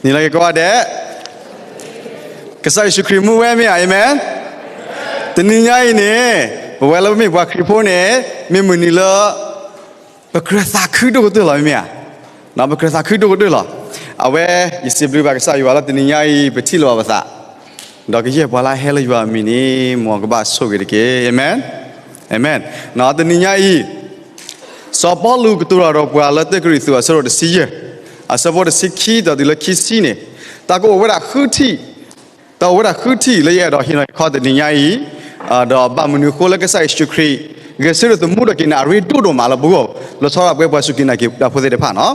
နံၤလၢက့ၤကိးဂၤဒဲး, ကစၢ်ယ့ၣ်ၡူးခရံာ်မူဝဲမ့ၢ်ဧါ, အၤမ့ၣ်. တနံၤညါအံၤန့ၣ် ပဝဲလၢပမ့ၢ်ပှၤခရံာ်ဖိန့ၣ် မ့ၢ်မုၢ်နံၤလၢ ပကြၢးသးခုဒိၣ်ကတၢၢ်လီၤ မ့ၢ်ဧါ. ပကြၢးသးခုဒိၣ်ကတၢၢ်လီၤ. အဝဲ ယစံးဘျုးဘၣ်ကစၢ်ယွၤလၢတနံၤညါအံၤ ပထံၣ်လိာ်ဘၣ်ပသး, ဒီးကယဲၢ်ပှၤလၢအဟဲလၢယွၤအမံၤန့ၣ် မ်အကဘၣ်ဆိၣ်ဂ့ၤတက့ၢ်, အၤမ့ၣ်. အၤမ့ၣ်. တနံၤညါအံၤ စီၤပီလူးကတိၤတၢ်ဒီးပှၤလၢတၢကရံၣ်သူး အဆၢဒိၣ်တဆံယဲၢ်, အဆၢဖိတဆံခံဒီးတုၤလၢခံဆံန့ၣ်, တၢ်ကအိၣ်ဝဲဒၣ်ဃုထံၣ်, တၢ်အိၣ်ဝဲဒၣ်ဃုထံၣ်လၢယအဲၣ်ဒိးဟ့ၣ်နီၤဟ့ၣ်ခီတနံၤညါအံၤ, ဒီးဘၣ်မနုၤအဃိလၢကစၢ်ယ့ၣ်ၡူးခရံာ် ဂဲၤဆၢထၢၣ်သမူထီၣ်က့ၤန့ၣ် အရ့ဒိၣ်ဒိၣ်မးလၢပဂီၢ်, လီၤဆီဒၣ်ပဝဲပှၤစူၢ်က့ၤနာ်က့ၤတၢ်ဖိသ့ၣ်တဖၣ်န့ၣ်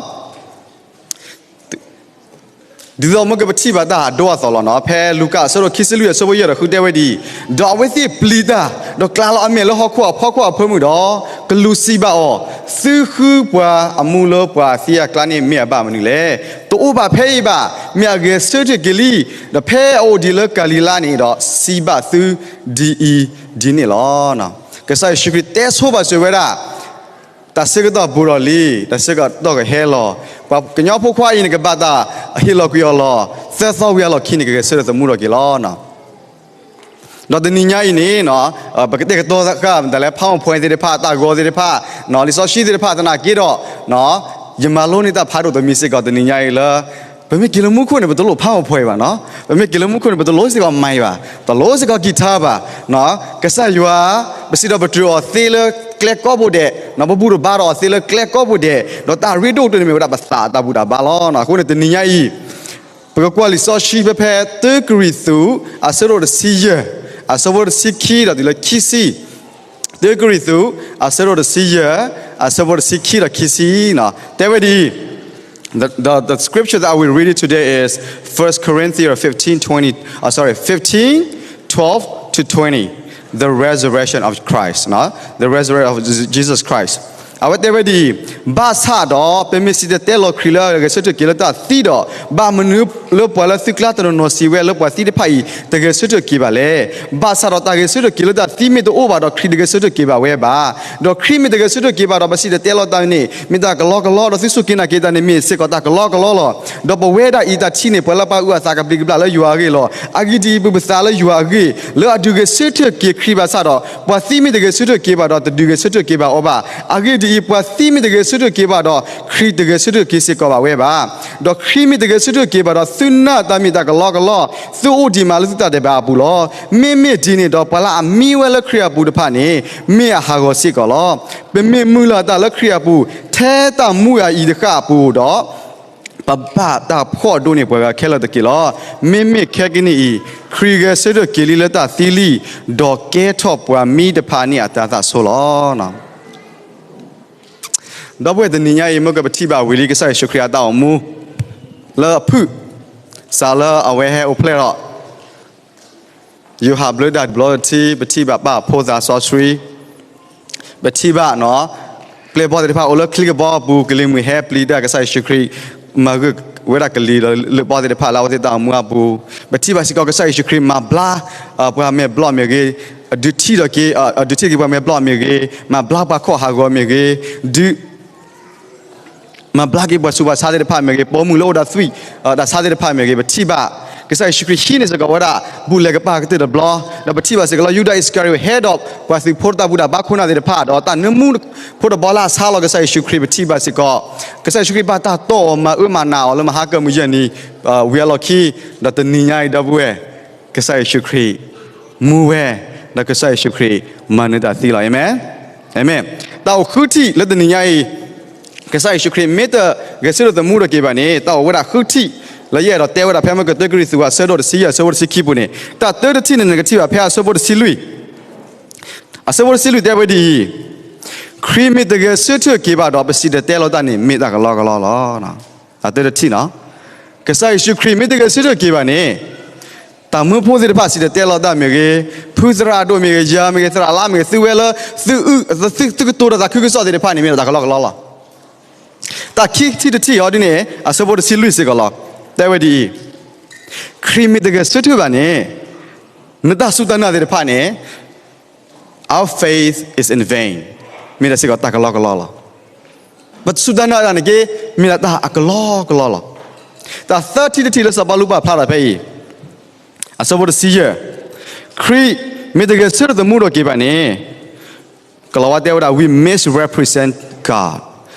ဒ်သိးမ့ၢ်ကပထံၣ်ဘၣ်တၢ်အဒိအသိးလီၤန့ၣ်, ဖဲလူၤကၣ်အဆၢဒိၣ်ခံဆံလွံၢ်အဆၢဖိယဲၢ်ဒီးဃုတဲဝဲဒ်အံၤ, ဒီးအဝဲသ့ၣ်ပျံၤတၢ်, ဒီးကျးလီၤအမဲာ်လၢဟီၣ်ခိၣ်အဖီခိၣ်အဖၢမုၢ်ဒီး, ကလူးစံးဘၣ်အီၤ, သုဃုပှၤအမူလၢပှၤသံအကျါန့ၣ်မ့ၢ်အဘၣ်မနုၤလဲၣ်. တအိၣ်ဘၣ်ဖဲအံၤဘၣ်, မ့ၢ်အဂဲၤဆၢထၢၣ်က့ၤလံ, ဒီးဖဲအအိၣ်ဒံးလၢကၤလံၤလါန့ၣ်ဒီး စံးဘၣ်သုဒ်အံၤဒ်န့ၣ်လီၤ. ကစၢ်ယ့ၣ်ၡူးခရံာ်တဲဆိပာ်စၢၤဝဲဒၣ် တၢ်ဆၢကတီၢ်ဘူးထီၣ်လံ, တၢ်ဆၢကတီၢ်ကဟဲလီၤ, ပှၤကညီဖိခွါအံၤန့ၣ် ကဘၣ်တၢ်ဟ့ၣ်လီၤကွံာ်အီၤလီၤ, သၢသီဝံၤအလီၢ်ခံန့ၣ် ကဂဲၤဆၢထၢၣ်သမူထီၣ်က့ၤလီၤ. ဒီးတနံၤညါအံၤန့ၣ်, ပကတဲာ်ကတီၤဃာ်တၢ်လၢ PowerPoint သ့ၣ်တဖၣ်, တၢ်ဂီၤသ့ၣ်တဖၣ်, လံာ်စီဆှံသ့ၣ်တဖၣ်သနာ်က့ဒီး, ယမၤလိန့ၢ်တၢ်ဖးဒိၣ်တမံၤစ့ၢ်ကီးတနံၤညါအံၤလၢ ပမ့ၢ်က့ၤလၢမူခိၣ်န့ၣ် ပတလိၣ် PowerPoint ဘၣ်န့ၣ်, ပမ့ၢ်က့ၤလၢမူခိၣ်န့ၣ် ပတလိၣ်စ့ၢ်ကီး mic ဘၣ်, တလိၣ်စ့ၢ်ကီး guitar ဘၣ်, ကစၢ်ယွၤ, ပစံးဒီးပတြၢၤအီၤသ့လၢကျဲကိးဘိဒဲး, ပဘူၣ်ထီၣ်ဘါထီၣ်အီၤသ့လၢကျဲကိးဘိဒဲး, ဒီးတၢ်ရ့ဒိၣ်ကတၢၢ်န့ၣ်မ့ၢ်ဝဲဒၣ်ပသးအတၢ်ဘူၣ်တၢ်ဘါလီၤ. အဃိန့ၣ်တနံၤညါအံၤ, ပကကွၢ်လံာ်စီဆှံဖဲဖဲ တၢကရံၣ်သူး အဆၢဒိၣ်တဆံယဲၢ်, အဆၢဖိတဆံခံဒီးတုၤလၢခံဆံ, တၢကရံၣ်သူး အဆၢဒိၣ်တဆံယဲၢ်, အဆၢဖိတဆံခံဒီးခံဆံ, တဲဝဲဒ်အံၤ, the, the, the scripture that I will read it today is First Corinthians fifteen twenty, uh, sorry, fifteen, twelve to twenty, the resurrection of Christ, the resurrection of Jesus Christ. အဝဲတဲဝဲဒ်အံၤ, ဘၣ်ဆၣ်ဒီး ပမ့ၢ်စံၣ်တဲၤတဲလီၤခရံာ်လၢအဂဲၤဆၢထၢၣ်က့ၤလၢတၢ်သံဒီး, ဘၣ်မနုၤလၢပှၤလၢသုကျါတနီၤနီၤစံးဝဲလၢပှၤသံတဖၣ်အံၤ တဂဲၤဆၢထၢၣ်က့ၤဘၣ်လဲၣ်. ဘၣ်ဆၣ်ဒီးတၢ်ဂဲၤဆၢထၢၣ်က့ၤလၢတၢ်သံမ့ၢ်တအိၣ်ဘၣ်ဒီး ခရံာ်တဂဲၤဆၢထၢၣ်က့ၤဘၣ်ဝဲဘၣ်. ဒီးခရံာ်မ့ၢ်တဂဲၤဆၢထၢၣ်က့ၤဘၣ်ဒီး ပစံၣ်တဲၤတဲလီၤတၢ်န့ၣ် မ့ၢ်တၢ်ကလီကလီ, ဒီးသုစူၢ်က့ၤနာ်က့ၤတၢ်န့ၣ်မ့ၢ်စ့ၢ်ကီးတၢ်ကလီကလီလီၤ. ဒီးပဝဲဒၣ်အံၤတၢ်ထံၣ်န့ၢ်ပှၤလၢပှၤအုၣ်အသးကဘျံးကဘျၣ်လၢယွၤအဂ့ၢ်လီၤ. အဂ့ၢ်ဒ်အံၤ, ပပာ်ပသးလၢယွၤအဂ့ၢ်, လၢအဒုးဂဲၤဆၢထၢၣ်က့ၤခရံာ်ဘၣ်ဆၣ်ဒီး, ပှၤသံမ့ၢ်တဂဲၤဆၢထၢၣ်က့ၤဘၣ်ဒီး တဒုးဂဲၤဆၢထၢၣ်က့ၤဘၣ်အီၤဘၣ်. အဂ့ၢ်ဒ်အံၤ, ပှၤသံမ့ၢ်တဂဲၤဆၢထၢၣ်က့ၤဘၣ်ဒီး, ခရံာ်တဂဲၤဆၢထၢၣ်က့ၤစ့ၢ်ကီးဘၣ်ဝဲဘၣ်. ဒီးခရံာ်မ့ၢ်တဂဲၤဆၢထၢၣ်က့ၤဘၣ်ဒီး, သုနာ်တၢ်မ့ၢ်တၢ်ကလီကလီ, သုအိၣ်ဒံးမးလၢသုတၢ်ဒဲးဘးအပူၤလီၤ. မ့မ့ၢ်ဒ်န့ၣ်ဒီး, ပှၤလၢအမံဝဲလၢခရံာ်အပူၤတဖၣ်န့ၣ်, မ့ၢ်အဟးဂီၤစ့ၢ်ကီးလီၤ. ပမ့ၢ်မုၢ်လၢ်တၢ်လၢခရံာ်အပူၤ, ထဲတၢ်မူအအံၤတဃၣ်အပူၤဒီး, ပဘၣ်တၢ်ဖှီၣ်ဒိၣ်န့ၢ်ပှၤဂၤခဲလၢာ်တက့ၢ်လီၤ. မ့မ့ၢ်ခဲကနံၣ်အံၤ, ခရံာ်ဂဲၤဆၢထၢၣ်က့ၤလံလၢတၢ်သံလံ, ဒီးကဲထီၣ်ပှၤမံတဖၣ်န့ၣ်အတၤသၣ်ဆိလီၤ. ဒီပုၢ်ဝဲၢ်တနံၤညါအံၤ မ့ၢ်ကပထံၣ်ဘၣ်ဝံၤလံကစၢ်ယ့ၣ်ၡူးခရံာ်အတၢ်အိၣ်မူ လၢအဖုၣ် စးလၢအဝဲဟဲအိၣ်ဖျဲၣ်ထီၣ် ယိၤဟၣ်ဘျၢတၢ်ဘျီတထံ ပထံၣ်ဘၣ်ပာ်ဖှိၣ်သးစီဆှံ ပထံၣ်ဘၣ်န့ၣ် ပျဲၢ်ဘီၣ်သ့ၣ်တဖၣ်အိၣ်လၢချံကဘီအပူၤ ကလံၤမုၢ်ဟဲပျံၤတၢ် ကစၢ်ယ့ၣ်ၡူးခရံာ် မၤဂၢၢ်ဝဲဒၣ်ကလံၤလၢပျဲၢ်ဘီၣ်သ့ၣ်တဖၣ်လၢအဝဲသ့ၣ်တၢ်အိၣ်မူအပူၤ ပထံၣ်ဘၣ်စ့ၢ်ကီးကစၢ်ယ့ၣ်ၡူးခရံာ်မၤဘျါ ပှၤမဲာ်ဘျီၣ်မ့ၢ်ဂ့ၤ ဒုးထံၣ်ထီၣ်က့ၤ ဒုးထံၣ်က့ၤပှၤမဲာ်ဘျီၣ်မ့ၢ်ဂ့ၤ မၤဘျါပှၤခီၣ်ဟးဂီၤမ့ၢ်ဂ့ၤ ဒုး မၤဘျါက့ၤပှၤဆူးပှၤဆါသ့ၣ်တဖၣ်မ့ၢ်ဂ့ၤ ပိာ်မုၣ်လၢအိၣ်ဒီးသွံၣ် တၢ်ဆါသ့ၣ်တဖၣ်မ့ၢ်ဂ့ၤ ပထံၣ်ဘၣ် ကစၢ်ယ့ၣ်ၡူးခရံာ်ဟံးန့ၢ်စ့ၢ်ကီးဝဲဒၣ် ဘူၣ်လဲၤကပၤကတၢၢ်တဘျီ ဒီးပထံၣ်ဘၣ်စ့ၢ်ကီးလၢယူဒၤအံၣ်စကၤရံၤ ဟဲဒီးပှၤသုးဖိတၢ်ဘူၣ်တၢ်ဘါခိၣ်နၢ်သ့ၣ်တဖၣ် ဒီးတၢ်နၢမူဖိတဘီလၢအဆါလီၤကစၢ်ယ့ၣ်ၡူးခရံာ် ပထံၣ်ဘၣ်စ့ၢ်ကီး ကစၢ်ယ့ၣ်ၡူးခရံာ်ဘၣ်တၢ်တီၢ်အီၤမၤအၢမၤနးအီၤလၢမဟါကၢမုၢ်ယဲၢ်နံၤ ဝံၤအလီၢ်ခံ ဒီးတနံၤညါအံၤ ဒီပုၢ်ဝဲၢ် ကစၢ်ယ့ၣ်ၡူးခရံာ် မူဝဲ ဒီးကစၢ်ယ့ၣ်ၡူးခရံာ် မၤနၢၤတၢ်သံလီၤ. အၤမ့ၣ်. အၤမ့ၣ်. တၢ်အိၣ်ဃုထံၣ်လၢတနံၤညါအံၤ ကစၢ်ယ့ၣ်ၡူးခရံာ် မ့ၢ်တဂဲၤဆၢထၢၣ်သမူထီၣ်က့ၤဘၣ်န့ၣ် တၢ်အိၣ်ဝဲဒၣ်ဃုထံၣ် လၢယအဲၣ်ဒိးတဲဝဲဒၣ်ဖဲမ့ၢ်ကတၢၢ်ကရံၣ်သူး အဆၢဒိၣ်တဆံယဲၢ် အဆၢဖိတဆံခံပူၤန့ၣ် တၢ်တၢတထံၣ်န့ၣ် နကထံၣ်ဘၣ်ဖဲအဆၢဖိတဆံလွံၢ် အဆၢဖိတဆံလွံၢ်တဲဝဲဒ်အံၤ, ခရံာ်မ့ၢ်တဂဲၤဆၢထၢၣ်က့ၤဘၣ်ဒီး ပစံၣ်တဲၤတဲလီၤတၢ်န့ၣ် မ့ၢ်တၢ်ကလီကလီလီၤ. တၢ်တၢတထံၣ်န့ၣ် ကစၢ်ယ့ၣ်ၡူးခရံာ်မ့ၢ်တဂဲၤဆၢထၢၣ်က့ၤဘၣ်န့ၣ် တၢ်မၢဖိသ့ၣ်တဖၣ်စံၣ်တဲၤတဲလီၤတၢ်မ့ၢ်ဂ့ၤ, ဖုသရၣ်ဒိၣ်မ့ၢ်ဂ့ၤ, ယၤမ့ၢ်ဂ့ၤ, သရၣ်လါမ့ၢ်ဂ့ၤ, သုဝဲလၢ သုအုၣ် သုကတိၤဒီးတၢ်သးခုကစီၣ်သ့ၣ်တဖၣ်န့ၣ် မ့ၢ်ဒၣ်တၢ်ကလီကလီလီၤ. တၢ်ခံထံၣ်တထံၣ်အံၤဒ်န့ၣ် အဆၢဖိတဆံလွံၢ်စ့ၢ်ကီးလီၤ. တဲဝဲဒ်အံၤ, ခရံာ်မ့ၢ်တဂဲၤဆၢထၢၣ်ဘၣ်န့ၣ် နတၢ်စူၢ်တၢ်နာ်သ့ၣ်တဖၣ်န့ၣ် our faith is in vain မ့ၢ်ဒၣ်စ့ၢ်ကီးတၢ်ကလီကလီလီၤ. ပစူၢ်တၢ်နာ်တၢ်န့ၣ်က့ မ့ၢ်ဒၣ်တၢ်အကလီကလီလီၤ. တၢ်သၢထံၣ်တထံၣ်လၢစီၤပီလူးပာ်ဖျါထီၣ်ဖဲအံၤ, အဆၢဖိတဆံယဲၢ်, ခရံာ်မ့ၢ်တဂဲၤဆၢထၢၣ်သမူထီၣ်က့ၤဘၣ်န့ၣ်, ကလီၤဝါတဲဝဲဒၣ် we misrepresent God,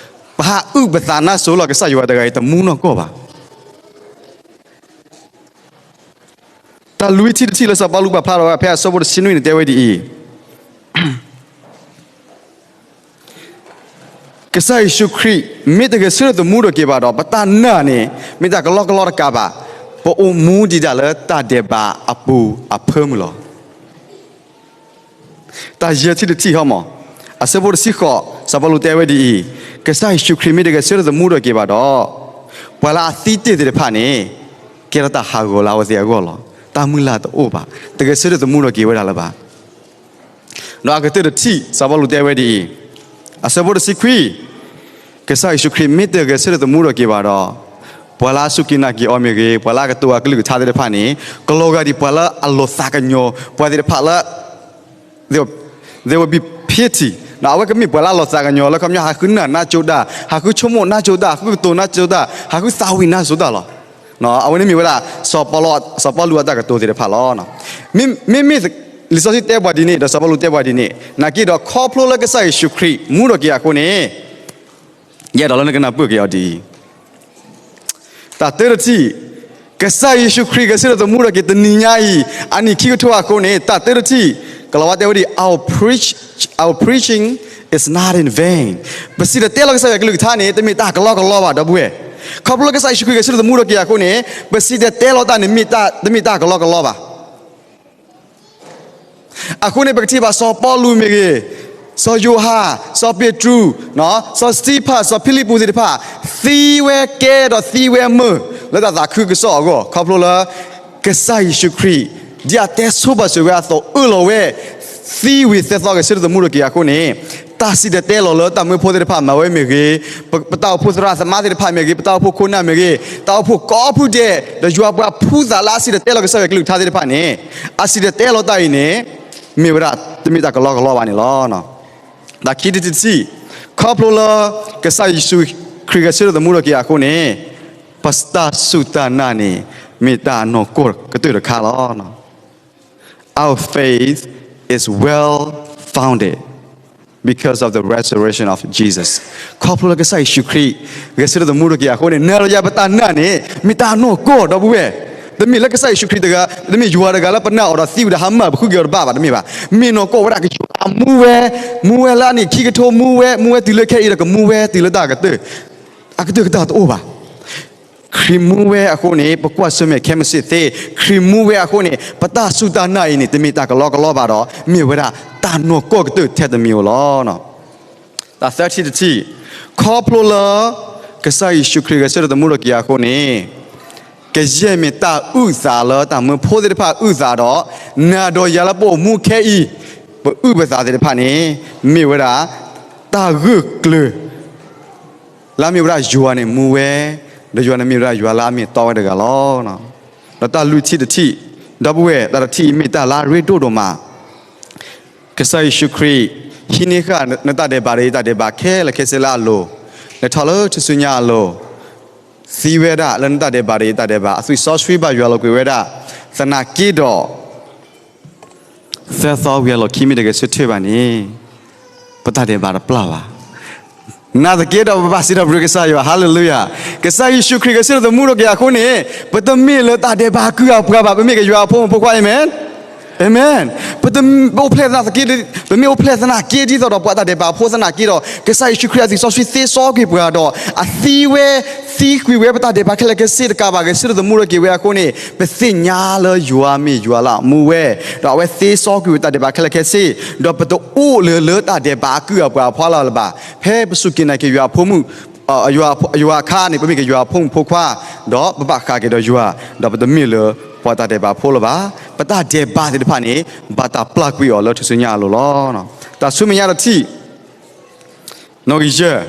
ပဟးအုၣ်ပသးနါစိၤလီၤ ကစၢ်ယွၤတဂၤအံၤ တမူနီၢ်ကီၢ်ဘၣ်. တၢ်လွံၢ်ထံၣ်တထံၣ်လၢစီၤပီလူးပာ်ဖျါထီၣ်ဝဲဖဲအဆၢဖိတဆံနွံန့ၣ် တဲဝဲဒ်အံၤ, ကစၢ်ယ့ၣ်ၡူးခရံာ် မ့ၢ်တဂဲၤဆၢထၢၣ်သမူထီၣ်က့ၤဘၣ်ဒီး ပတၢ်နာ်န့ၣ် မ့ၢ်တၢ်ကလီကလီတကးဘၣ်, ပအိၣ်မူဒံးဒၣ်လၢတၢ်ဒဲးဘးအပူၤအဖၢမုၢ်လီၤ. တၢ်ယဲၢ်ထံၣ်တထံၣ်ဟီမး, အဆၢဖိတဆံဃိး စီၤပီလူးတဲဝဲဒ်အံၤ, ကစၢ်ယ့ၣ်ၡူးခရံာ်မ့ၢ်တဂဲၤဆၢထၢၣ်သမူထီၣ်က့ၤဘၣ်ဒီး, ပှၤလၢအသံတ့ၢ်သ့ၣ်တဖၣ်န့ၣ် ကဲထီၣ်တၢ်ဟးဂီၤလၢအဝဲသ့ၣ်အဂီၢ်လီၤ. တၢ်မုၢ်လၢ်တအိၣ်ဘၣ်, တဂဲၤဆၢထၢၣ်သမူထီၣ်က့ၤဝဲဒၣ်လၢၤဘၣ်. ဒီးအကတၢၢ်တထံၣ် စီၤပီလူးတဲဝဲဒ်အံၤ, အဆၢဖိတဆံခွံ, ကစၢ်ယ့ၣ်ၡူးခရံာ်မ့ၢ်တဂဲၤဆၢထၢၣ်သမူထီၣ်က့ၤဘၣ်ဒီး, ပှၤလၢအစူၢ်က့ၤနာ်က့ၤအီၤမ့ၢ်ဂ့ၤ, ပှၤလၢအကတိၤအကလုၢ်ကထါသ့ၣ်တဖၣ်န့ၣ်, ကလီၤဂာ်ဒ်ပှၤလၢအလီၤသးကညီၤ, ပှၤသ့ၣ်တဖၣ်လၢ they will be pity, အဝဲကမ့ၢ်ပှၤလၢအလီၤသးကညီၤလၢ ခီပညီ ဟးဃုနၢ်နါစိၤတၢ်, ဟးဃုဆိကမိၣ်နါစိၤတၢ်, ဟးဃုကတိၤနါစိၤတၢ်, ဟးဃုသးဝံၣ်နါစိၤတၢ်လီၤ. အဝဲန့ၣ်မ့ၢ်ဝဲဒၣ် စီၤပီလူးအတၢ်ကတိၤသ့ၣ်တဖၣ်လီၤ. မ့မ့ၢ်လံာ်စီဆှံတဲပှၤဒ်န့ၣ် ဒီးစီၤပီလူးတဲပှၤဒ်န့ၣ် နာ်က့ဒီး ခီဖျိလၢကစၢ်ယ့ၣ်ၡူးခရံာ်မူထီၣ်က့ၤအဃိန့ၣ်, ယအဲၣ်ဒိးလၢနကနၢ်ပၢၢ်က့ၤအီၤဒ်အံၤ, တၢ်တၢတထံၣ်, ကစၢ်ယ့ၣ်ၡူးခရံာ်ဂဲၤဆၢထၢၣ်သမူထီၣ်က့ၤတနံၤညါအံၤ, အနံၣ်ခံကထိအဃိန့ၣ်, တၢ်တၢတထံၣ်, ကလီၤဝါတဲဝဲဒ်အံၤ, our preach, our preaching is not in vain. ပစံၣ်တဲၤတဲလီၤကစၢ်ယွၤကလုၢ်ကထါန့ၣ် တမ့ၢ်တၢ်ကလီကလီဘၣ် ဒီပုၢ်ဝဲၢ်. ခီဖျိလၢကစၢ်ယ့ၣ်ၡူးခရံာ်ဂဲၤဆၢထၢၣ်သမူထီၣ်က့ၤအဃိန့ၣ်, ပစံၣ်တဲၤတဲလီၤတၢ်န့ၣ် တမ့ၢ်တၢ်ကလီကလီဘၣ်. အဃိန့ၣ် ပကထံၣ်ဘၣ်စီၤပီလူးမ့ၢ်ဂ့ၤ, စီၤယိၤဟၣ်, စီၤပ့းတရူး, စီၤစတံဖၣ်, စီၤဖံလံးပူးသ့ၣ်တဖၣ်, သံဝဲကဲဒီးသံဝဲမုာ်လၢတၢ်သးခုကစီၣ်အဂီၢ်, ခီဖျိလၢ ကစၢ်ယ့ၣ်ၡူးခရံာ် ဒ်အတဲဆိပာ်စၢၤဝဲအသိး အၢၣ်လီၤဝဲ သံဝံၤသၢသီဂဲၤဆၢထၢၣ်သမူထီၣ်က့ၤအဃိန့ၣ်, တၢ်စံၣ်တဲၤတဲလီၤလၢတၢ်မၢဖိသ့ၣ်တဖၣ်မၤဝဲမ့ၢ်ဂ့ၤ, ပတၢ်အိၣ်ဖှိၣ်သရၣ်သမါသ့ၣ်တဖၣ်မ့ၢ်ဂ့ၤ, ပတၢ်အိၣ်ဖှိၣ်ခိၣ်နၢ်မ့ၢ်ဂ့ၤ, တၢ်အိၣ်ဖှိၣ်ကိးဖုဒဲး ဒီးယွၤပှၤဖှူသးလၢအစံၣ်တဲၤတဲလီၤကစၢ်ယွၤကလုၢ်ကထါသ့ၣ်တဖၣ်န့ၣ်, အစံၣ်တဲၤတဲလီၤတၢ်အံၤန့ၣ် မ့ၢ်ဝဲဒၣ်တမ့ၢ်တၢ်ကလီကလီဘၣ်န့ၣ်လီၤ. တၢ်ခံထံၣ်တထံၣ်, ခီဖျိလၢ ကစၢ်ယ့ၣ်ၡူးခရံာ်ဂဲၤဆၢထၢၣ်သမူထီၣ်က့ၤအဃိန့ၣ်, ပတၢ်စူၢ်တၢ်နာ်န့ၣ် မ့ၢ်တၢ်နီၢ်ကီၢ်ကတၢၢ်တခါလီၤ. Our faith is well founded because of the resurrection of Jesus. ခီဖျိလၢကစၢ်ယ့ၣ်ၡူးခရံာ် ဂဲၤဆၢထၢၣ်သမူထီၣ်က့ၤအဃိန့ၣ်, နၤဒီးယၤပတၢ်နာ်န့ၣ် မ့ၢ်တၢ်နီၢ်ကီၢ် ဒီပုၢ်ဝဲၢ်. တမ့ၢ်လၢကစၢ်ယ့ၣ်ၡူးခရံာ်တဂၤ, တမ့ၢ်ယွၤတဂၤလၢပနာ်အီၤဒီးသံဝံၤဒီးဟးမၢ်ပဃုက့ၤအီၤတဘၣ်ဘၣ်, တမ့ၢ်ဘၣ်. မ့ၢ်နီၢ်ကီၢ်ဝဲဒၣ်ကစၢ်ယွၤမူဝဲ, မူဝဲလၢအနံၣ်ခံကထိ, မူဝဲ, မူဝဲတုၤလၢခဲအံၤဒီးကမူဝဲတုၤလၢတၢ်ကတၢၢ်, အကတၢၢ်ကတၢၢ်တအိၣ်ဘၣ်. ခရံာ်မူဝဲအဃိန့ၣ် ပကွၢ်ဆၢၣ်မဲာ်ခဲမုၢ်ဆ့ၣ်သ့, ခရံာ်မူဝဲအဃိန့ၣ် ပတၢ်စူၢ်တၢ်နာ်အံၤန့ၣ် တမ့ၢ်တၢ်ကလီကလီဘၣ်ဒီး မ့ၢ်ဝဲဒၣ်တၢ်နီၢ်ကီၢ်ကတၢၢ်ထဲတမံၤဧိၤလီၤ. တၢ်သၢထံၣ်တထံၣ်, ခီဖျိလၢ ကစၢ်ယ့ၣ်ၡူးခရံာ်ဂဲၤဆၢထၢၣ်သမူထီၣ်က့ၤအဃိန့ၣ်, ကယဲၢ်မ့ၢ်တၢ်အုၣ်သးလၢတၢ်မၢဖိသ့ၣ်တဖၣ်အုၣ်သးဒီး, နၤဒီးယၤလၢပအိၣ်မူခဲအံၤ, ပအုၣ်ပသးသ့ၣ်တဖၣ်န့ၣ်, မ့ၢ်ဝဲဒၣ် တၢ်ဂၢၢ်ကျၢၤ လၢအမ့ၢ်ဝဲဒၣ်ယွၤန့ၣ်မူဝဲ, ဒီးယွၤန့ၣ်မ့ၢ်ဝဲဒၣ်ယွၤလၢအမ့ၢ်တီဝဲတဂၤလီၤ. ဒီးတၢ်လွံၢ်ထံၣ်တထံၣ်, ဒီပုၢ်ဝဲၢ် တၢ်တထံၣ်အံၤမ့ၢ်တၢ်လၢအရ့ဒိၣ်ဒိၣ်မး, ကစၢ်ယ့ၣ်ၡူးခရံာ် ဟံးန့ၢ်ဃာ်နတၢ်ဒဲးဘးဒီး ယတၢ်ဒဲးဘးခဲလၢာ်ခဲဆ့လၢအလိၤ, လဲၤထီၣ်လၢထူၣ်စုညါအလိၤ, သံဝဲဒၣ်လၢနတၢ်ဒဲးဘးဒီး ယတၢ်ဒဲးဘး, အသွံၣ်စီဆှံဘၣ်ယွၤလီၤကွံာ်ဝဲဒၣ်, သနာ်က့ဒီး သၢသီဝံၤအလီၢ်ခံမ့ၢ်တဂဲၤဆၢထၢၣ်ဘၣ်န့ၣ်, ပတၢ်ဒဲးဘးတပျၢ်ဘၣ်. နာ်သက့ဒီးပဘၣ်စံးထီၣ်ပတြၢၤကစၢ်ယွၤ, ဟါလ့လူယၤ. ကစၢ်ယ့ၣ်ၡူးခရံာ်ဂဲၤဆၢထၢၣ်သမူထီၣ်က့ၤအဃိန့ၣ်, ပတမ့ၢ်လၢတၢ်ဒဲးဘးအကုၢ်အပှၤဘၣ်, ပမ့ၢ်က့ၤယွၤအဖိမုၣ်ဖိခွါ, အၤမ့ၣ်, အၤမ့ၣ်. ပအိၣ်ဖျဲၣ်သနာ်က့, ပမ့ၢ်အိၣ်ဖျဲၣ်သနာ်က့ဒ်သိးဒီးပှၤတၢ်ဒဲးဘးဖိသနာ်က့ဒီး, ကစၢ်ယ့ၣ်ၡူးခရံာ်အသွံၣ်စီဆှံသ့စီကွံာ်ပှၤဒီး, အသံဝဲ, သံကွံာ်ဝဲပတၢ်ဒဲးဘးခဲလၢာ်ခဲဆ့တကးဘၣ်, ဂဲၤဆၢထၢၣ်သမူထီၣ်က့ၤဝဲအဃိန့ၣ်, ပသ့ၣ်ညါလၢယွၤမ့ၢ်ယွၤလၢအမူဝဲ, ဒီးအဝဲသ့စီကွံာ်ဝဲတၢ်ဒဲးဘးခဲလၢာ်ခဲဆ့, ဒီးပတအိၣ်လၢၤလၢတၢ်ဒဲးဘးအကုၢ်အပှၤအဖီလာ်လၢၤဘၣ်. ဖဲပစူၢ်က့ၤနာ်က့ၤယွၤအဖိမုၣ်, ယွၤအခါန့ၣ် ပမ့ၢ်က့ၤယွၤအဖိမုၣ်ဖိခွါ, ဒီးပဘၣ်ဃးက့ၤဒီးယွၤ, ဒီးပတမ့ၢ်လၢပှၤတၢ်ဒဲးဘးဖိလၢၤဘၣ်. ပတၢ်ဒဲးဘးသ့ၣ်တဖၣ်န့ၣ်, ဘၣ်တၢ်ပျၢ်ကွံာ်အီၤလၢထူၣ်စုညါအလိၤလီၤ. တၢ်ဆူမဲာ်ညါတထံၣ် နီၣ်ဂံၢ်ယဲၢ်,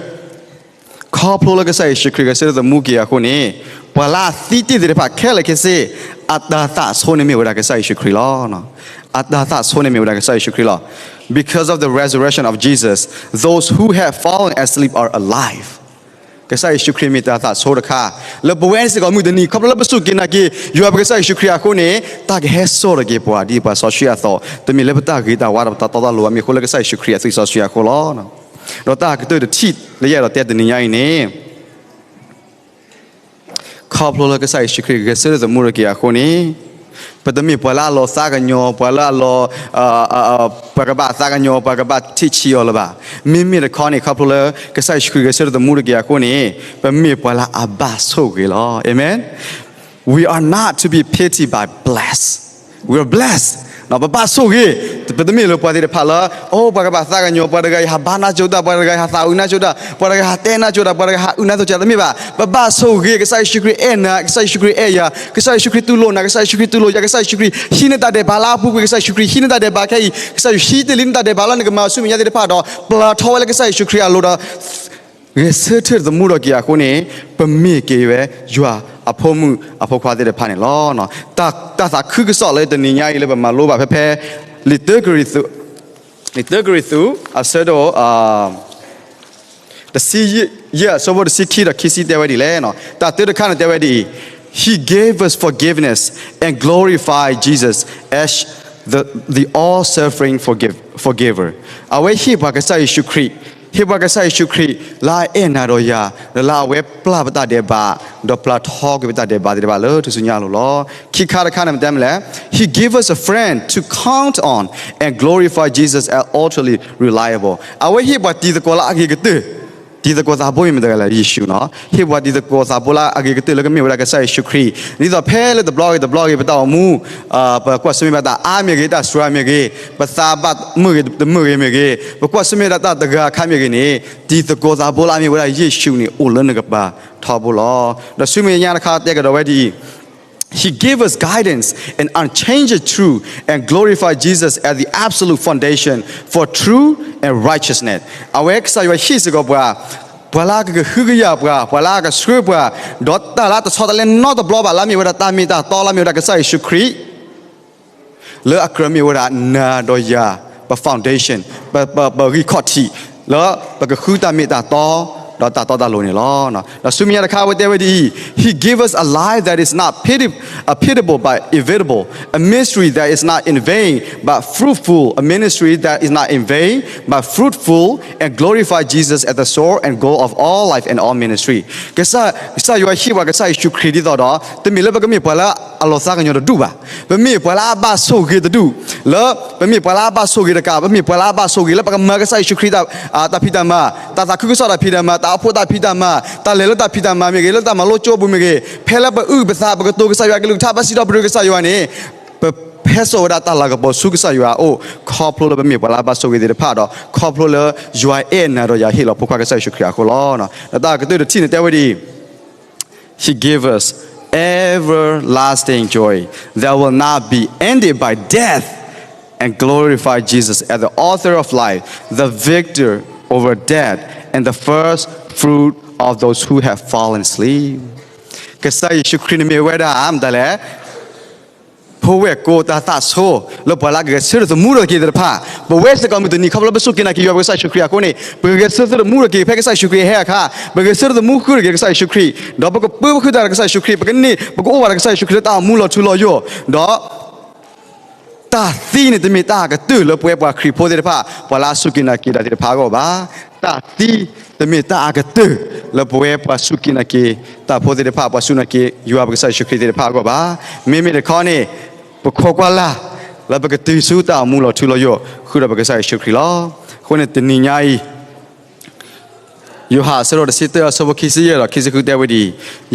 ခီဖျိလၢကစၢ်ယ့ၣ်ၡူးခရံာ်ဂဲၤဆၢထၢၣ်သမူက့ၤအဃိန့ၣ်, ပှၤလၢအသံတ့ၢ်သ့ၣ်တဖၣ်ခဲလၢာ်ခဲဆ့, အတၤသၣ်ဆိန့ၣ်မ့ၢ်ဝဲဒၣ်ကစၢ်ယ့ၣ်ၡူးခရံာ်လီၤ. အတၤသၣ်ဆိန့ၣ်မ့ၢ်ဝဲဒၣ်ကစၢ်ယ့ၣ်ၡူးခရံာ်လီၤ. Because of the resurrection of Jesus, those who have fallen asleep are alive. ကစၢ်ယ့ၣ်ၡူးခရံာ်မ့ၢ်တၢ်သးဆိတခါ လၢပဝဲစ့ၢ်ကီးမုၢ်တနံၤ ခီဖျိလၢပစူၢ်က့ၤနာ်က့ၤ ယွၤပကစၢ်ယ့ၣ်ၡူးခရံာ်အဃိန့ၣ် တၢ်ကဟဲစိာ်ထီၣ်က့ၤပှၤဒ်ပှၤစီဆှံအသိး, တမ့ၢ်လၢပတၢ်ဂ့ၤတၢ်ဝါဒီးပတၢ်တီတၢ်လိၤဘၣ်, မ့ၢ်အဃိလၢကစၢ်ယ့ၣ်ၡူးခရံာ်အသွံၣ်စီဆှံအဃိလီၤ. ဒီးတၢ်ကတၢၢ်တထံၣ်လၢယအဲၣ်ဒိးတဲတနံၤညါအံၤန့ၣ် ခီဖျိလၢကစၢ်ယ့ၣ်ၡူးခရံာ်ဂဲၤဆၢထၢၣ်သမူထီၣ်က့ၤအဃိန့ၣ်, ပတမ့ၢ်ပှၤလၢအလီၤသးကညီၤ, ပှၤလၢအလီၤ, ပှၤကဘၣ်သးကညီၤ, ပှၤကဘၣ်ထံၣ်ဆံးအီၤလၢၤဘၣ်. မ့မ့ၢ်တခီန့ၣ် ခီဖျိလၢကစၢ်ယ့ၣ်ၡူးခရံာ်ဂဲၤဆၢထၢၣ်သမူထီၣ်က့ၤအဃိန့ၣ်, ပမ့ၢ်ပှၤလၢအဘၣ်ဆိၣ်ဂ့ၤလီၤ. Amen. We are not to be pitied but blessed. We are blessed. ပဘၣ်ဆိၣ်ဂ့ၤ, ပတမ့ၢ်လၢပှၤသ့ၣ်တဖၣ်လၢ အိၣ် ပှၤကဘၣ်သးကညီၤ, ပှၤတဂၤအံၤဟးဘါနၢ်ကၠိတၢ်, ပှၤတဂၤအံၤဟးသးဝံၣ်နၢ်ကၠိတၢ်, ပှၤတဂၤဟးတဲနၢ်ကၠိတၢ်, ပှၤတဂၤဟးအုၣ်နၢ်ကၠိတၢ်, တမ့ၢ်ဘၣ်. ပဘၣ်ဆိၣ်ဂ့ၤ, ကစၢ်ယ့ၣ်ၡူးခရံာ်အဲၣ်နၤ, ကစၢ်ယ့ၣ်ၡူးခရံာ်အဲၣ်ယၤ, ကစၢ်ယ့ၣ်ၡူးခရံာ်တူၢ်လိာ်နၤ, ကစၢ်ယ့ၣ်ၡူးခရံာ်တူၢ်လိာ်ယၤ, ကစၢ်ယ့ၣ်ၡူးခရံာ်ဟံးန့ၢ်တၢ်ဒဲးဘးလၢအပူၤကွံာ်, ကစၢ်ယ့ၣ်ၡူးခရံာ်ဟံးန့ၢ်တၢ်ဒဲးဘးခဲအံၤ, ကစၢ်ယ့ၣ်ၡူးခရံာ်ဟံးတ့ၢ်လံန့ၢ်တၢ်ဒဲးဘးလၢနကမၤဆူမဲာ်ညါသ့ၣ်တဖၣ်ဒီး ပျၢ်ထီၣ်ဝဲလၢကစၢ်ယ့ၣ်ၡူးခရံာ်အလိၤဒီး ဂဲၤဆၢထၢၣ်သမူထီၣ်က့ၤအဃိန့ၣ်, ပမ့ၢ်က့ၤဝဲယွၤအဖိမုၣ်အဖိခွါသ့ၣ်တဖၣ်န့ၣ်လီၤ. တၢ်သးခုကစီၣ်လၢတနံၤညါအံၤလၢပမၤလိဘၣ်ဖဲဖဲ လံာ်တၢကရံၣ်သူး, လံာ်တၢကရံၣ်သူး အဆၢဒိၣ် တဆံယဲၢ် အဆၢဖိတဆံခံဒီးခံဆံတဲဝဲဒ်လဲၣ်. တၢ်တၢတခါန့ၣ်တဲဝဲဒ်အံၤ, He gave us forgiveness and glorified Jesus as the, the all-suffering forgive, forgiver. အဝဲဟ့ၣ်ပှၤကစၢ်ယ့ၣ်ၡူးခရံာ်, ဟ့ၣ်ပှၤကစၢ်ယ့ၣ်ၡူးခရံာ် လၢအအဲၣ်နၤဒီးယၤ, ဒီးလၢအဝဲပျၢ်ပတၢ်ဒဲးဘး, ဒီးပျၢ်ထီကွံာ်ပတၢ်ဒဲးဘးသ့ၣ်တဖၣ်လၢထူၣ်စုညါအလိၤလီၤ. ခံခါတခါန့ၣ်မ့ၢ်တဲမ့ၢ်လဲၣ်, He gave us a friend to count on and glorify Jesus as utterly reliable. အဝဲဟ့ၣ်ပှၤတံၤသကိးလၢအဂ့ၤကတၢၢ်, တံၤသကိးသးဘိမ့ၢ်မတၤတဂၤလဲၣ်, ယ့ၣ်ၡူးန့ၣ်. ဟ့ၣ်ပှၤတံၤသကိးသးဘိလၢအဂ့ၤကတၢၢ်လၢကမ့ၢ်ဝဲဒၣ်ကစၢ်ယ့ၣ်ၡူးခရံာ်, ဒ်သိးဖဲလၢတဘျီဂ့ၤတဘျီဂ့ၤ ပတၢ်အိၣ်မူ, ပကွၢ်ဆၢၣ်မဲာ်ဘၣ်တၢ်အါမ့ၢ်ဂ့ၤ, တၢ်စှၤမ့ၢ်ဂ့ၤ, ပသးဘၣ်မုာ်ဂ့ၤတမုာ်ဂ့ၤမ့ၢ်ဂ့ၤ, ပကွၢ်ဆၢၣ်မဲာ်ဒၣ်တၢ်တဂၤအခါမ့ၢ်ဂ့ၤန့ၣ်, တံၤသကိးသးဘိလၢအမ့ၢ်ဝဲဒၣ်ယ့ၣ်ၡူးန့ၣ် အိၣ်လၢနကပၤထီဘိလီၤ. ဒီးဆူမဲာ်ညါတခါတဲကဒီးဝဲဒ်အံၤ, He gave us guidance and unchanged truth and glorified Jesus as the absolute foundation for truth and righteousness. အဝဲကစၢ်ယွၤဟ့ၣ်စ့ၢ်ကီးပှၤ, ပှၤလၢအကကဟုကယာ်ပှၤ, ပှၤလၢအကဆှၢပှၤ, ဒီးတၢ်လၢတဆီတလဲနီတဘျီဘၣ် လၢအမ့ၢ်ဝဲဒၣ်တၢ်မ့ၢ်တၢ်တီလၢအမ့ၢ်ဝဲဒၣ်ကစၢ်ယ့ၣ်ၡူးခရံာ် လၢအကြၢးမ့ၢ်ဝဲဒၣ်နၤဒီးယၤ ပ foundation, ပ ပ ပဂံၢ်ခီၣ်ထံး လၢပကဃုတၢ်မ့ၢ်တၢ်တီ ဒီးတၢ်တီတၢ်လိၤန့ၣ်လီၤ. ဒီးဆူမဲာ်ညါတခါအဝဲတဲဝဲဒ်အံၤ, He gave us a life that is not pity, uh, pitiable but evitable, a ministry that is not in vain but fruitful, a ministry that is not in vain but fruitful, and glorify Jesus as the source and goal of all life and all ministry. ကစၢ်, ကစၢ်ယွၤဟ့ၣ်ပှၤကစၢ်ယ့ၣ်ၡူးခရံာ်ဒ်သိးဒီး တမ့ၢ်လၢပကမ့ၢ်ပှၤလၢအလီၤသးကညီၤတဒူၣ်ဘၣ်. ပမ့ၢ်ပှၤလၢအဘၣ်ဆိၣ်ဂ့ၤတဒူၣ်, လၢပမ့ၢ်ပှၤလၢအဘၣ်ဆိၣ်ဂ့ၤတကး, ပမ့ၢ်ပှၤလၢအဘၣ်ဆိၣ်ဂ့ၤလၢပကမၤကစၢ်ယ့ၣ်ၡူးခရံာ် တၢ်ဖံးတၢ်မၤ, တၢ်သးခုကစီၣ်တၢ်ဖံးတၢ်မၤ, တၢ်အိၣ်ဖှိၣ်တၢ်ဖံးတၢ်မၤ, တၢ်လဲၤလၢတၢ်ဖံးတၢ်မၤမ့ၢ်ဂ့ၤ, လၢတၢ်မၤလိကၠိပူၤမ့ၢ်ဂ့ၤ, ဖဲလၢပအုၣ်ပသး ပကတိၤကစၢ်ယွၤကလုၢ်ကထါ ဘၣ်စံးထီၣ်ပတြၢၤကစၢ်ယွၤန့ၣ်, ပဟဲစိာ်ဝဲဒၣ်တၢ်လၤကပီၤဆူကစၢ်ယွၤအအိၣ် ခီဖျိလၢပမ့ၢ်ပှၤလၢအဘၣ်ဆိၣ်ဂ့ၤသ့ၣ်တဖၣ်ဒီး ခီဖျိလၢယွၤအဲၣ်နၤဒီးယၤဟ့ၣ်လီၤဖိခွါကစၢ်ယ့ၣ်ၡူးခရံာ်အဃိလီၤ. ဒီးတၢ်ကတၢၢ်တထံၣ်န့ၣ်တဲဝဲဒ်အံၤ, He gives us everlasting joy that will not be ended by death and glorify Jesus as the author of life, the victor over death, and the first fruit of those who have fallen asleep. ကစၢ်ယ့ၣ်ၡူးခရံာ်န့ၣ်မ့ၢ်ဝဲဒၣ် မတၤလဲၣ် ဖိဝဲၢ်ကိာ်တၢ်သးဆိ လၢပှၤလၢအကဂဲၤဆၢထၢၣ်သမူထီၣ်က့ၤသ့ၣ်တဖၣ်, ပဝဲစ့ၢ်ကီးမုၢ်တနံၤ ခီဖျိလၢပစူၢ်က့ၤနာ်က့ၤယွၤပကစၢ်ယ့ၣ်ၡူးခရံာ်အဃိန့ၣ် ပကဂဲၤဆၢထၢၣ်သမူထီၣ်က့ၤဖဲကစၢ်ယ့ၣ်ၡူးခရံာ်အဟဲအခါ, ပဂဲၤဆၢထၢၣ်သမူဃုာ်ထီၣ်က့ၤကစၢ်ယ့ၣ်ၡူးခရံာ်, ဒီးပကပၢဃုာ်တၢ်ဒီးကစၢ်ယ့ၣ်ၡူးခရံာ်, ပကန့ၢ် ပကအိၣ်ဘၣ်ဒီးကစၢ်ယ့ၣ်ၡူးခရံာ်လၢတၢ်အိၣ်မူလီၤထူလီၤယိာ်, ဒီး တၢ်သံန့ၣ်တမ့ၢ်တၢ်အကတၢၢ်လၢပဝဲပှၤခရံာ်ဖိသ့ၣ်တဖၣ် ပှၤလၢအစူၢ်က့ၤနာ်က့ၤတၢ်သ့ၣ်တဖၣ်အဂီၢ်ဘၣ်. တၢ်သံတမ့ၢ်တၢ်အကတၢၢ် လၢပဝဲပှၤစူၢ်က့ၤနာ်က့ၤတၢ်ဖိသ့ၣ်တဖၣ်, ပှၤစူၢ်နာ်က့ၤယွၤပကစၢ်ယ့ၣ်ၡူးခရံာ်သ့ၣ်တဖၣ်အဂီၢ်ဘၣ်. မ့မ့ၢ်တခီန့ၣ် ပခိးကွၢ်လၢ် လၢပကတုၤဆူတၢ်အိၣ်မူလီၤထူလီၤယိာ် ဃုာ်ဒီးပကစၢ်ယ့ၣ်ၡူးခရံာ်လီၤ. အဃိန့ၣ်တနံၤညါအံၤ ယိၤဟၣ်အဆၢဒိၣ်တဆံတၢ အဆၢဖိခံဆံယဲၢ်ဒီးခံဆံဃုတဲဝဲဒ်အံ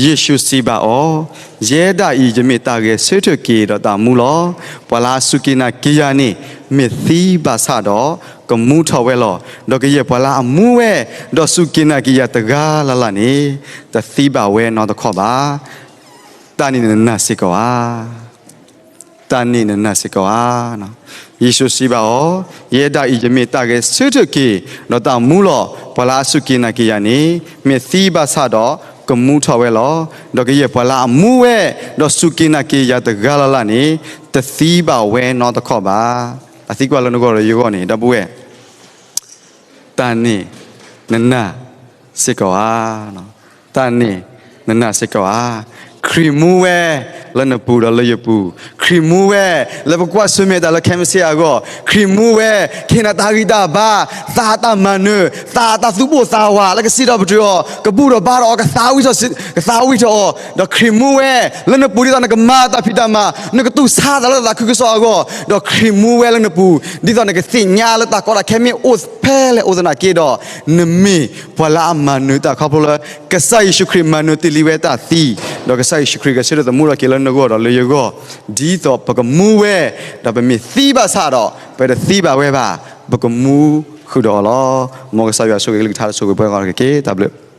ၤ, ယ့ၣ်ၡူးစံးဘၣ်အီၤ, ယဲဒၣ်အံၤ ယမ့ၢ်တၢ်ဂဲၤဆၢထၢၣ်က့ၤဒီးတၢ်မူလီၤ. ပှၤလၢအစူၢ်က့ၤနာ်က့ၤယၤန့ၣ် မ့ၢ်သံဘၣ်ဆၣ်ဒီး ကမူထီၣ်ဝဲလီၤ. ဒီးကယဲၢ်ပှၤလၢအမူဝဲ ဒီးစူၢ်က့ၤနာ်က့ၤယၤတဂၤလၢ်လၢ်န့ၣ် တသံဘၣ်ဝဲနီတခီၣ်ဘၣ်. တၢ်န့ၣ်နနာ်စ့ၢ်ကီးဧါ. တၢ်န့ၣ်နနာ်စ့ၢ်ကီးဧါ. ယ့ၣ်ၡူးစံးဘၣ်အီၤ, ယဲဒၣ်အံၤ ယမ့ၢ်တၢ်ဂဲၤဆၢထၢၣ်က့ၤ ဒီးတၢ်မူလီၤ. ပှၤလၢအစူၢ်က့ၤနာ်က့ၤယၤန့ၣ် မ့ၢ်သံဘၣ်ဆၣ်ဒီး ကမူထီၣ်ဝဲလီၤ. ဒီးကယဲၢ်ပှၤလၢအမူဝဲ ဒီးစူၢ်က့ၤနာ်က့ၤယၤတဂၤလၢ်လၢ်န့ၣ် တသံဘၣ်ဝဲနီတခီၣ်ဘၣ်. အသံကွၢ်လၢနဂီၢ်ဒီးယဂီၢ်န့ၣ် ဒီပုၢ်ဝဲၢ်, တၢ်န့ၣ်နနာ်စ့ၢ်ကီးဧါ. တၢ်န့ၣ် နနာ်စ့ၢ်ကီးဧါ. ခရံာ်မူဝဲလၢနပူၤဒီးလၢယပူၤ, ခရံာ်မူဝဲလၢပကွၢ်ဆၢၣ်မဲာ်တၢ်လၢခဲမုၢ်ဆ့ၣ်အဂီၢ်, ခရံာ်မူဝဲ ကဟ့ၣ်နၤတၢ်ဂံၢ်တၢ်ဘါ, သးတၢ်မၤနၢၤ, သးတၢ်သူၣ်ပိၢ်သးဝးလၢကစံးထီၣ်ပတြၢၤအီၤ, ကဘူၣ်ထီၣ်ဘါထီၣ်အီၤ, ကသးဝံၣ်ထီၣ်, ကသးဝံၣ်ထီၣ်အီၤ, ဒီးခရံာ်မူဝဲလၢနပူၤ ဒ်သိးနကမၤတၢ်ဖံးတၢ်မၤ, နကတူၢ်ဆါသးလၢသးခုကစီၣ်အဂီၢ်, ဒီးခရံာ်မူဝဲလၢနပူၤ ဒ်သိးနကသ့ၣ်ညါလၢတၢ်ကီတၢ်ခဲမ့ၢ်အိၣ်ဖဲလဲၣ်အိၣ်သနာ်က့ဒီး နမ့ၢ်ပှၤလၢအမၤနၢၤတၢ်ခီဖျိလၢ ကစၢ်ယ့ၣ်ၡူးခရံာ်မၤနၢၤတ့ၢ်လံဝဲတၢ်သံ, ဒီးကစၢ်ယ့ၣ်ၡူးခရံာ်ဂဲၤဆၢထၢၣ်သမူထီၣ်က့ၤလၢနဂီၢ်ဒီးလၢယဂီၢ်, ဒ်သိးပကမူဝဲ, ဒီးပမ့ၢ်သံဘၣ်ဆၣ်ဒီး ပတသံဘၣ်ဝဲဘၣ်, ပကမူဃုာ်ဒီးအီၤလီၤ. မ်ကစၢ်ယွၤဆိၣ်ဂ့ၤကလုၢ်ကထါဆိၣ်ဂ့ၤပှၤကိးဂၤဒဲးတက့ၢ်. တၢ်ဘျုး